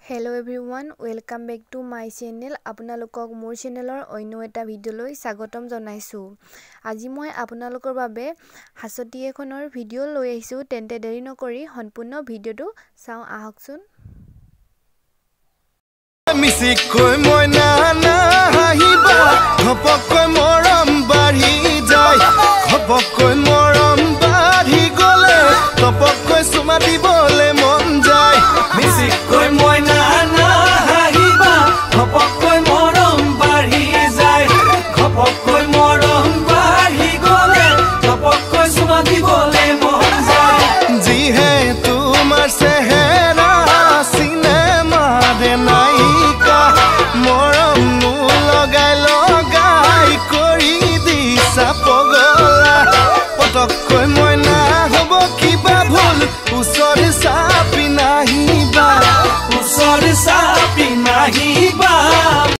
Hello everyone, welcome back to my channel. আপোনালোকক মোৰ চেনেলৰ অন্য এটা ভিডিঅ'লৈ স্বাগতম জনাইছোঁ। আজি মই আপোনালোকৰ বাবে হাঁচতি এখনৰ ভিডিঅ' লৈ আহিছোঁ। তেন্তে দেৰি নকৰি সম্পূৰ্ণ ভিডিঅ'টো চাওঁ আহকচোন। মিচিকৈ মইনা নাহাঁহিবা, ঘপকৈ